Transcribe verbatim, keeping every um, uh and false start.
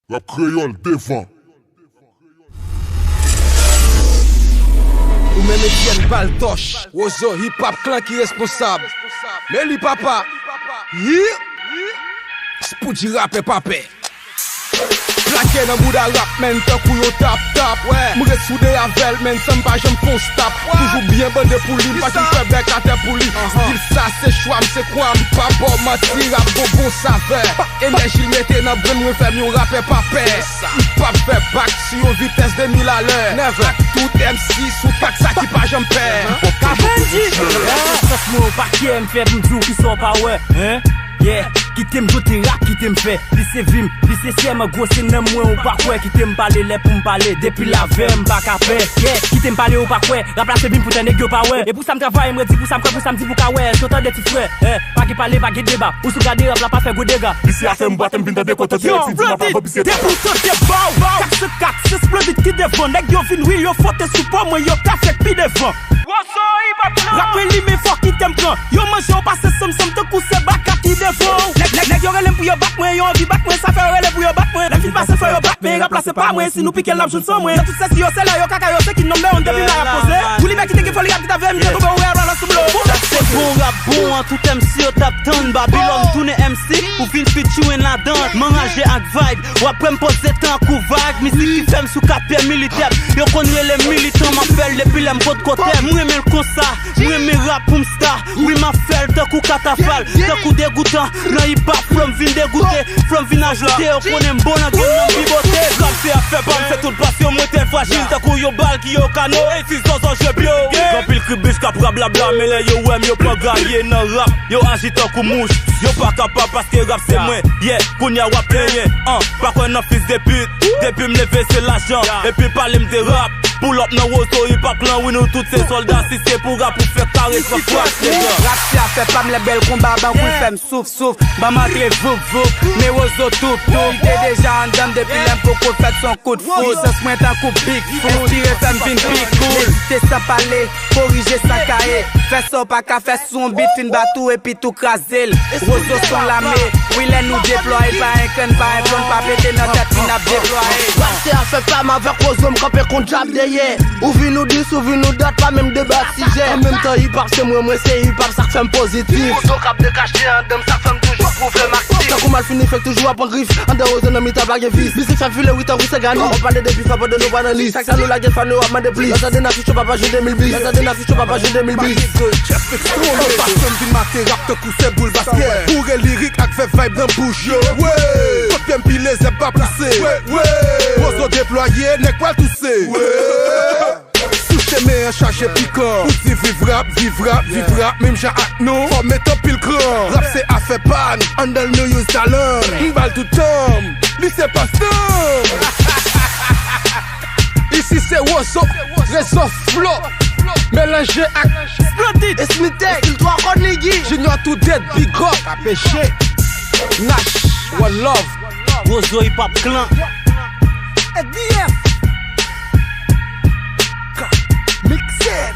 Rap kreyòl devan. Ou menm Etienne Baltòch, Wozo Hip Hop Clan ki responsab. Men li papa. Hi! Spoody rapè pa pè. Plake nan bouda rap, men tankou yon tap tap. M ret soude avè l, men san m pa janm fon stap. Toujou byen bande pou li, m pa janm fè bèk atè pou li. Stil sa se chwa m, se kwa m, pa ba w manti, rap gon bon savè. Enèji l mete nan brenn mwen fè m yon rapè pa pè. M p ap fè bak sou yon vitès de mil alè. Ak tout M C sou kat sa ki pa janm pè. Kavendi. Sòs mwen ou pa kè, m fè pou m di w kisa w pa wè. Hein? Yeah, kite m joute rap, kite m fè. Li se vi m, li se sè m, gwo se nanm mwen ou pa kwè. Kite m pale lè pou m pale, depi l avè m pa ka pè. Yeah, kite m pale ou pa kwè. Rap la se vi m pou tè nèg yo pa wè. E pou sa m travay, m redi pou sa m kwè, pou sa m di pou ka wè. Èske w tande ti frè? Eh, pa gen pale, pa gen deba. Ou sou gade rap la pa fè gwo dega. Misye a fè m bwate, m vin tande kote ti di m ap ap pise. Depi w tande baw, kat se kat, se Splendid ki devan. Nèg yo vin wi, yo fwote sou po mwen, yo ka fèk pi devan. Rapè li men fò kite m pran. Yo manje w pase sanm sanm tankou se baka ki devan w. Nèg, nèg, nèg yo rele m pou yo bat mwen, yo anvi bat mwen, sa fè yo rele pou yo bat mwen. Lè m fin pase fò yo bat men, rap la se pa mwen, si nou pike l n ap jwenn san mwen. Nan tout se si yo se la yo kaka yo se ki nonbè youn depi m la y ap poze. Pou li bè kite gen foli rap ki ta vle m te tonbe ou wè rap la sou blo. Rap se bon, rap bon an, tout M C yo t ap tann. Babilòn tounen M C, ou vin featuring ladan. M anraje ak vibe, w ap wè m poze tankou vag. Mizik ki fè m sou kat pye militè. Yo konn rele m militan, m ap fè l depi lè m potko tè. M renmen l konsa, m renmen rap pou m sta. Wi, m ap fè l tankou katafal, tankou degoutan. Nan hip hop, flow m vin degoute, flow m vin ajoute. Yo konnen m bon nan game nan, m pi bote. Rap se afè pa m, se tout pasyon. Mwen te frajil tankou yon bal ki yo kano. E si zòzò jwe pyo. Gen anpil kribich k ap rablabla, men lè yo wè m, yo pran gaye nan rap. Yo aji tankou mouch, yo pa kapab paske rap se mwen. Yeah, kounye a w ap plenyen, an, pa kwè nan fis de pit. Depi m leve se lajan, epi pale m de rap. Pull up nan Wozo Hip Hop Clan, wi nou tout se sòlda. Si se pou rap ou fè kare san fwat, nèg. Rap se afè pa m, lè bèl konba ban koul fè m souf souf. Ban m antre voup voup, men Wozo toup toup. Li te deja anndan m depi lè m poko fèt son kout foud. Pisans mwen tankou Big Foot, enspire fè m vin pi cool. Ezite san pale, korije san kaye. Fè sa w pa ka fè sou yon beat, fin bat ou epi tou kraze l. Wozo son lame, wi lè nou deplwaye l pa en krenn, pa en plon, pa pete nan tèt li n ap deplwaye. Rap se afè pa m, avèk Wozo m kanpe kon dyab dèyè. Ou vin ou dis, ou vin ou dat, pa menm deba sijè. An menm tan hip hop se mwen, mwen se hip hop, sa k fè m pozitif. Wozo k ap dekache anndan m, sa k fè m toujou pwouve m aktif. Tankou malfini fèk toujou ap pran grif. Anndan Wozo nan mitan pa gen vis. Mizik fè m file wi tankou Sengani. W ap pale de pif pandan nou pa nan lis. Chak sa nou lage fò nou ap mande plis. Lè w tande n afich yo pa pa jwenn de mil bis. Lè w tande n afich yo pa pa jwenn de mil bis. An pasan m vin make rap tankou se boul baskèt. Boure lirik ak fè vibe nan bouch yo. Wi. Kot pye m pile zèb pa pouse. Wi, wi. Wozo deplwaye, nèg pral touse. Wi. Sou chemen an chaje pikan. Pou di viv rap, viv rap, viv rap, menm jan ak nou. Fò met anpil kran. Rap se afè pa n, anndan l nou use talan. M ba l tout tan m, li se pastan m. Isi se Wozo, Rezo Flow, melanje ak Splendid, Esmite, Estil twa Kòd Ligi, Junior Touded, Big Up, K P G, Nash, One Love, Wozo Hip Hop Clan, S D F, Mixed.